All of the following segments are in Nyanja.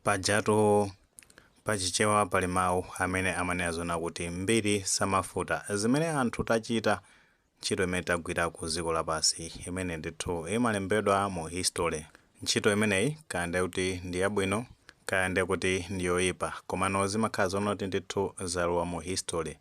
Pajatu pachichewa pali mawu amene amanena zona kuti mbiri samafuta. Zimene anthu tachita, ntchito imene tagwira ku dziko lapansi, imene ndithu imalembedwa mu history. Ntchito imeneyi, kaya ndiye kuti ndi yabwino, kaya ndiye kuti ndi yoyipa, komano zimakhala zonoti ndithu zalowa mu history.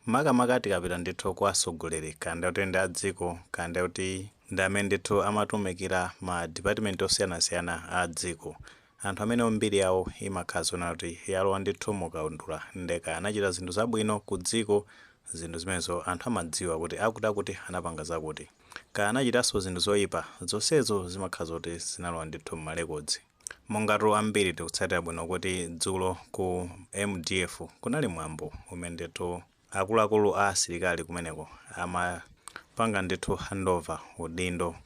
Makamaka tikapita ndithu kwa atsogoleri, kaya ndiye kuti ndi a dziko, kaya ndiye kuti ndi amene ndithu amatumikira ma department osiyanasiyana a dziko, anthu amene mbiri yawo imakhala zona kuti yalowa ndithu mukaundula. Ndeka anachita zinthu zabwino ku dziko, zinthu zimenezo anthu amadziwa kuti akuti akuti anapanga zakuti. Kaya anachitanso zinthu zoyipa, zonsezo zimakhala zoti zinalowa ndithu m'ma records. Mongatu ambiri tikutsatira bwino kuti dzulo ku MDF kunali mwambo umene ndithu akuluakulu a asilikali kumeneko amapanga ndithu handover udindo.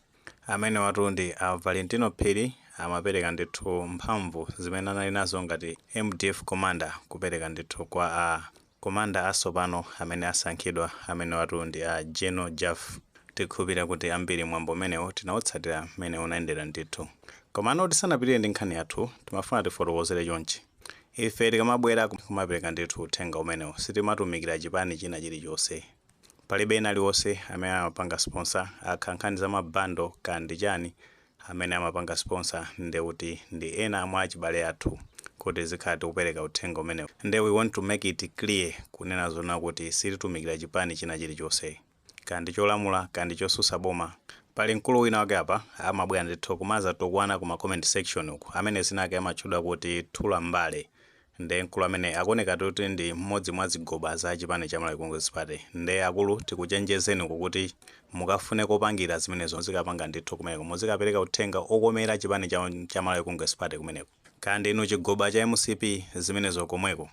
Amene watu ndi a Valentino Phiri, amapereka ndithu mphamvu zimene anali nazo ngati MDF commander, kupereka ndithu kwa a commander atsopano amene asankhidwa, amene watu ndi a General Jaff. Tikukhulupirira kuti ambiri mwambo umenewo tinawutsatira mmene unayendera ndithu. Komano tisanapitire ndi nkhani yathu, timafuna tifotokozere chonchi: ife tikamabwera kumapereka ndithu uthenga umenewo, sitimatumikira chipani china chilichonse. Palibe ena aliwonse amene amapanga sponsor. Akha nkhani za mabando kandi chani, amene amapanga sponsor ndekuti ndi ena mwa achibale athu, kuti zikhala tikupereka uthenga umenewo. Nde we want to make it clear kunena zona kuti sititumikira chipani china chilichonse, kandi cholamula, kandi chosusa boma. Pali mkulu wina wake apa amabwera ndithu kumaza tokwana kuma comment section uku, amene zina ake amatchedwa kuti Thula Mbale. Nde mkulu amene akuoneka kuti ndi mmodzi mwa zigoba za chipani cha Malawi Congress Party. Nde akulu, tikuchenjezeni uku kuti mukafune kopangira zimenezo, muzikapanga ndithu kumeneko, muzikapereka uthenga okomera chipani cha Malawi Congress Party kumeneko. Kandi inu chigoba cha MCP, zimenezo komweko.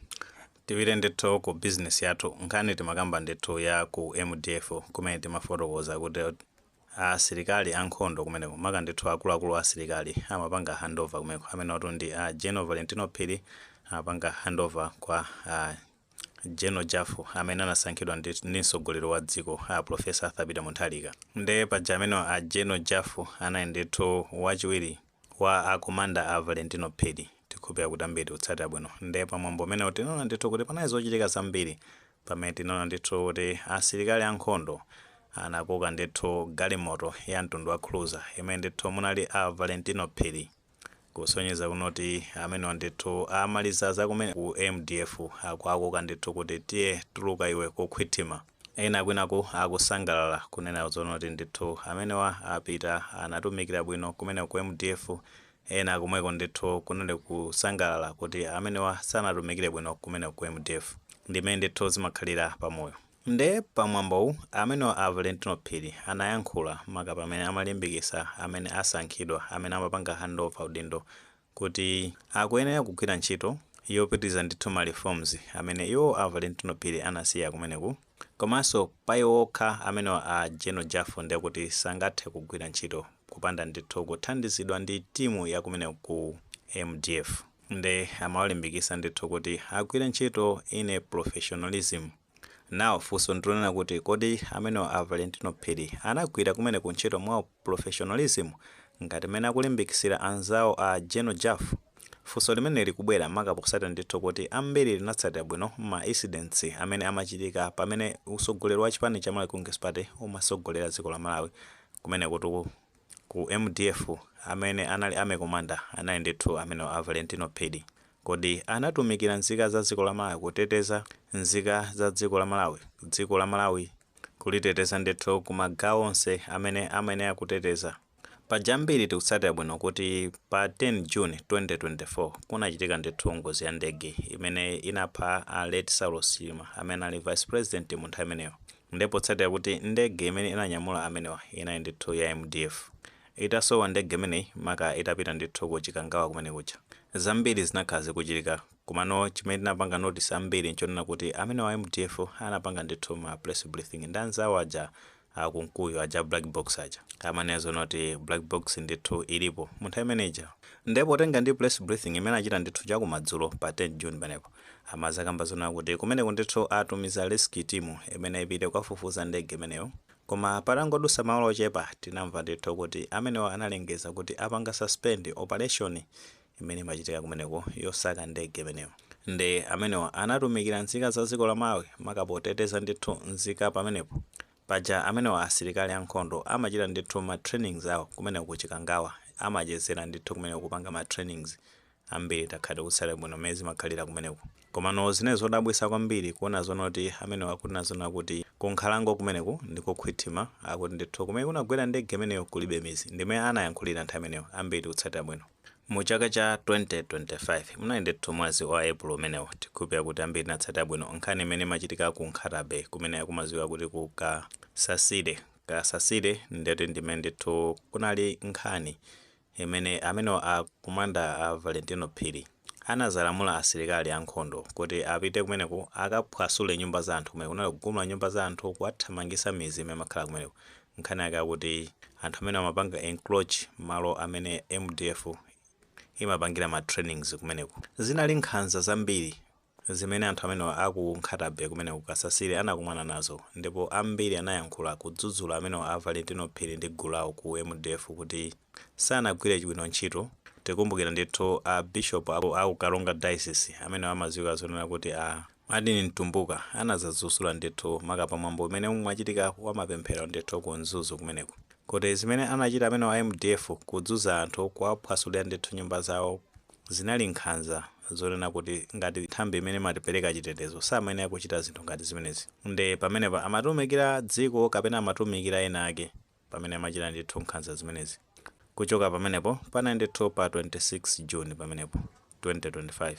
Tipite ndithu ku business yathu. Nkhani timakamba ndithu ya ku MDF, kumene timafotokoza kuti asilikali ankhondo kumeneko, maka ndithu akuluakulu asilikali, amapanga handover kumeneko. Amene watu ndi a General Valentino Phiri, amapanga handover kwa a General Jaff amene anasankhidwa ndi mtsogoleri wa dziko, a Professor Arthur Peter Mutharika. Nde paja amene a General Jaff anali ndithu wachiwiri wa a commander a Valentino Phiri. Tikhulupirira kuti ambiri tikutsatira bwino. Nde pamwambo umenewo tinaona ndithu kuti panali zochitika zambiri, pamene tinaona ndithu kuti asilikali ankhondo anakoka ndithu galimoto ya mtundu wa cruiser imene ndithu munali a Valentino Phiri, kusonyeza kunoti amenewa ndithu amaliza zakumene ku MDF, akuakoka ndithu kuti tiye, tuluka iwe kukhwitima. Ena kwinaku akusangalala kunena zonoti ndithu amenewa apita, anatumikira bwino kumene ku MDF. Ena komweko ndithu kunali kusangalala kuti amenewa sanatumikire bwino kumene ku MDF. Ndimene ndithu zimakhalira pamoyo. Nde pamwambowu amenewa a Valentino Phiri anayankhula, maka pamene amalimbikisa amene asankhidwa, amene amapanga handover udindo, kuti akuyenera kugwira ntchito yopitiriza ndithu ma reforms amene iwo a Valentino Phiri anasiya kumeneku. Komanso pa iwo okha amenewa a General Jaff ndiye kuti sangathe kugwira ntchito kupanda ndithu kuthandizidwa ndi timu ya kumeneku ku MDF. Nde amawalimbikisa ndithu kuti agwire ntchito in professionalism. Nawo funso ndilonena kuti kodi amenewa a Valentino Phiri anagwira kumeneku ntchito mwa professionalism ngati mmene akulimbikisira anzawo a General Jaff? Funso limene likubwera maka posatira ndithu kuti ambiri linatsatira bwino ma incidents amene amachitika pamene utsogoleri wa chipani cha Malawi Congress Party umasogolera dziko la Malawi. Kumene kuti ku MDF amene anali army commander anali ndithu amene a Valentino Phiri. Kodi anatumikira nzika za dziko la Malawi, kuteteza nzika za dziko la Malawi, dziko la Malawi kuliteteza ndithu ku magawo onse amene amayenera kuteteza? Paja ambiri tikutsatira bwino kuti pa 10 June 2024 kunachitika ndithu ngozi ya ndege imene inapha a late Saulos Chilima, amene ali vice president mu nthawi imeneyo. Ndipo potsatira kuti ndege imene inanyamula amenewa inali ndithu ya MDF, itasowa ndege imeneyi, maka itapita ndithu ku Chikangawa kumene kuja, zambiri zinakhala zikuchitika. Komano chimene tinapanga notice ambiri nchonena kuti amene wa MDF anapanga ndithu ma press briefing ndi anzawo aja akunkuyu aja, black box aja, amanena zonoti black box ndithu ilipo mu nthawi imeneja. Ndipo potenga ndi press briefing imene achita ndithu chakumadzulo pa 10 June panepo, amazakamba zonena kuti kumeneko ndithu atumiza rescue team imene ipite kukafufuza ndege imeneyo. Koma patangodusa maola ochepa tinamva ndithu kuti amenewa analengeza kuti apanga suspend operation. Imene imachitika kumeneko yosaka ndege imeneyo, ndi amenewa anatumikira nzika za dziko la Malawi, makapoteteza ndithu nzika pamenepo. Paja amenewa asilikali ankhondo amachita ndithu ma trainings awo kumeneko kuchikangawa, amachezera ndithu kumeneko kupanga ma trainings ambiri. Takhati kutsala bwino mmene zimakhalira kumeneko. Komano zimene zodabwisa kwambiri kuona zonoti amenewa akuti zona kuti kunkhalango kumeneku ndikokhwitima, akuti ndithu kumene kunagwera ndege imeneyo kulibe mizi, ndimene anayankhulira nthawi imeneyo. Ambiri kutsatira bwino. Mu chaka cha 2025 munali ndithu mwezi wa April umenewo, tikhulupira kuti ambiri tinatsatira bwino nkhani imene imachitika ku Nkhata Bay, kumene akumadziwika kuti ku Kasasire. Kasasire ndeti ndimene ndithu kunali nkhani imene amenewa a commander a Valentino Phiri anazalamula asilikali ankhondo kuti apite kumeneko akaphwasule nyumba za anthu kumene kunali, kugumula nyumba za anthu, kuwathamangisa mizi imene amakhala kumeneko. Nkhani yake akuti anthu amene amapanga encroach malo amene MDF imapangira ma trainings kumeneko. Zinali nkhanza zambiri zimene anthu amene aku Nkhata Bay kumeneko Kasasire anakumana nazo, ndipo ambiri anayankhula kudzudzula amene a Valentino Phiri ndi gulu lawo ku MDF kuti sanagwire bwino ntchito. Tikumbukira ndithu a bishop aku Karonga Diocese amene amadziwika zonena kuti a Martin Mtumbuka anazadzudzula ndithu makapa mwambo umene mwachitika wa mapemphero ndithu ku Mzuzu kumeneko, kuti zimene anachita amene wa MDF kudzudza anthu, kuwaphwasulira ndithu nyumba zawo, zinali nkhanza zonena kuti ngati nthambi imene imatipereka chitetezo samayenera kuchita zinthu ngati zimenezi. Nde pamenepa amatumikira dziko kapena amatumikira ena ake pamene amachita ndithu nkhanza zimenezi? Kuchoka pamenepo panali ndithu pa 26 June pamenepo 2025,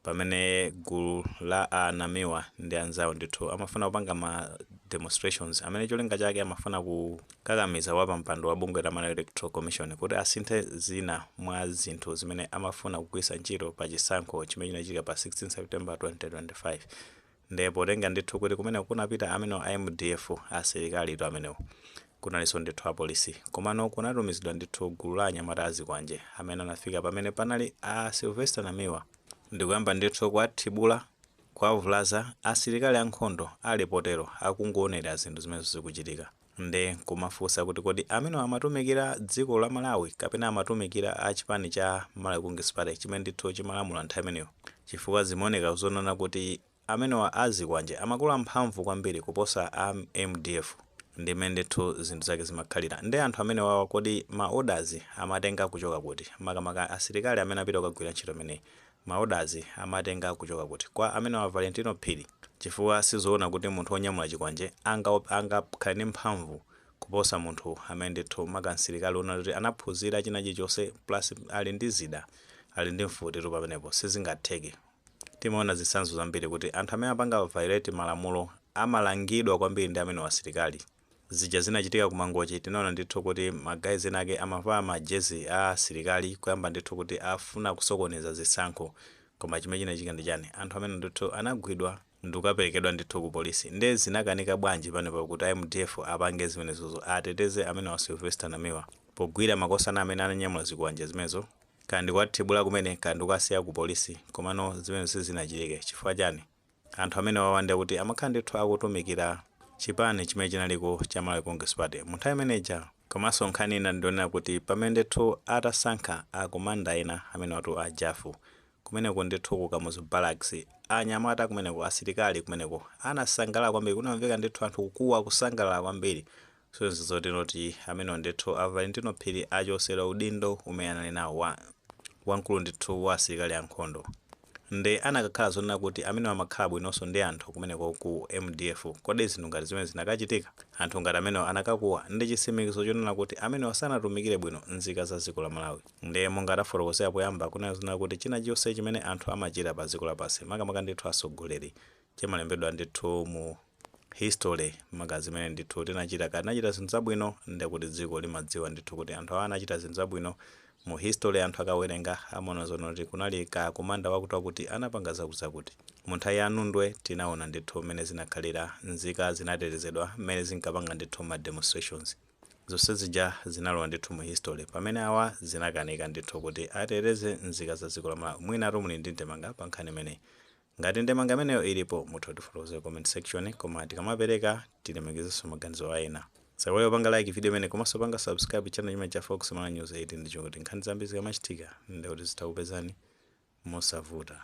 pamene gulu la anamiwa ndi anzawo ndithu amafuna kupanga ma demonstrations amene cholinga chake amafuna kukakamiza wapampando wa bungwe la Malawi Electoral Commission kuti asinthe zina mwa zinthu zimene amafuna kugwiritsa ntchito pa chisankho chimene chinachitika pa 16 September 2025. Ndipo potenga ndithu kuti kumene kunapita amene a MDF, asilikali tu amenewo, kunalinso ndithu apolisi, komano kunatumizidwa ndithu gulu la anyamata azikwanje amene anafika pamene panali a Sylvester Namiwa ndikuyamba ndithu kuwathibula, kuwavulaza, asilikali ankhondo ali potero akungoonera zinthu zimene zikuchitika. Nde kumafunsa kuti kodi amene amatumikira dziko la Malawi kapena amatumikira a chipani cha Malawi Congress Party chimene ndithu chimalamula nthawi imeneyo? Chifukwa zimaoneka zonena kuti amenewa azikwanje amakula mphamvu kwambiri kuposa a MDF, ndimene ndithu zinthu zake zimakhalira. Ndi anthu amene wawa, kodi ma orders amatenga kuchoka kuti? Makamaka asilikali amene apita kukagwira ntchito imeneyi, ma orders amatenga kuchoka kuti kwa amene wa Valentino Phiri? Chifukwa sizoona kuti munthu wonyamula chikwanje angakhale ndi mphamvu kuposa munthu amene ndithu maka msilikali una kuti anaphunzira china chilichonse, plus ali ndi zida, ali ndi mfutitu pamenepo, sizingatheke. Timaona zitsanzo zambiri kuti anthu amene apanga violate malamulo amalangidwa kwambiri ndi amene asilikali. Zija zinachitika ku Mangochi, tinaona ndithu kuti ma guys ena ake amavala majezi a asilikali kuyamba ndithu kuti afuna kusokoneza zisankho, koma chimene chinachitika ndi chani? Anthu amene ndithu anagwidwa ndikukaperekedwa ndithu ku polisi. Nde zinakanika bwanji panepo kuti MDF apange zimenezozo, ateteze amene wa Sylvester Namiwa pogwira makosana amene ananyamula zikwanje zimenezo, kandi kuwathibula kumene, kandi kukasiya ku polisi? Komano zimene sizinachitike chifukwa chani? Anthu amene wawande kuti amakhala ndithu akutumikira chipani chimene chinaliko cha Malawi Congress Party mu nthawi imeneja. Komanso nkhani ina ndionena kuti pamene ndithu atasankha a commander ena amene watu a Jafu kumeneko ndithu ku Kamuzu Barracks, anyamata kumeneko, asilikali kumeneko anasangalala kwambiri, kunamveka ndithu anthu kukuwa kusangalala kwambiri. So zotinoti amene ndithu a Valentino Phiri achosera udindo umene anali nawo wa wamkulu ndithu wa asilikali ankhondo. Ndi anakakhala zonena kuti amene amakhala bwinonso ndi anthu kumeneko ku MDF, kodi zinthu ngati zimene zinakachitika? Anthu ngati amenewo anakakuwa? Ndi chitsimikizo chonena kuti amenewo sanatumikire bwino nzika za dziko la Malawi. Ndiye monga tafotokozera poyamba kunena zonena kuti china chonse chimene anthu amachita pa dziko lapansi, makamaka ndithu atsogoleri, chimalembedwa ndithu mu history. Maka zimene ndithu tinachita, kati tinachita zinthu zabwino, ndekuti dziko limadziwa ndithu kuti anthu awa anachita zinthu zabwino. Mu history anthu akawerenga amaona zoona kuti kunali ka commander wakuti wakuti anapanga zakuti zakuti. Mu nthawi ya Nundwe tinaona ndithu mmene zinakhalira, nzika zinatetezedwa mmene zinkapanga ndithu ma demonstrations, zonse zija zinalowa ndithu mu history, pamene awa zinakanika ndithu kuti ateteze nzika za dziko la Malawi. Mwinatu muli ndi ndemanga pa nkhani imeneyi. Ngati ndemanga imeneyo ilipo, mutha kutifotokozera comment section, koma tikamapereka tilemekezenso maganizo a ena. Saiwale kupanga like video imene komanso panga subscribe channel chimene cha Fox Malawi News 8, ndicho kuti nkhani zambiri zikamachitika ndikuti zitakupezani mosavuta.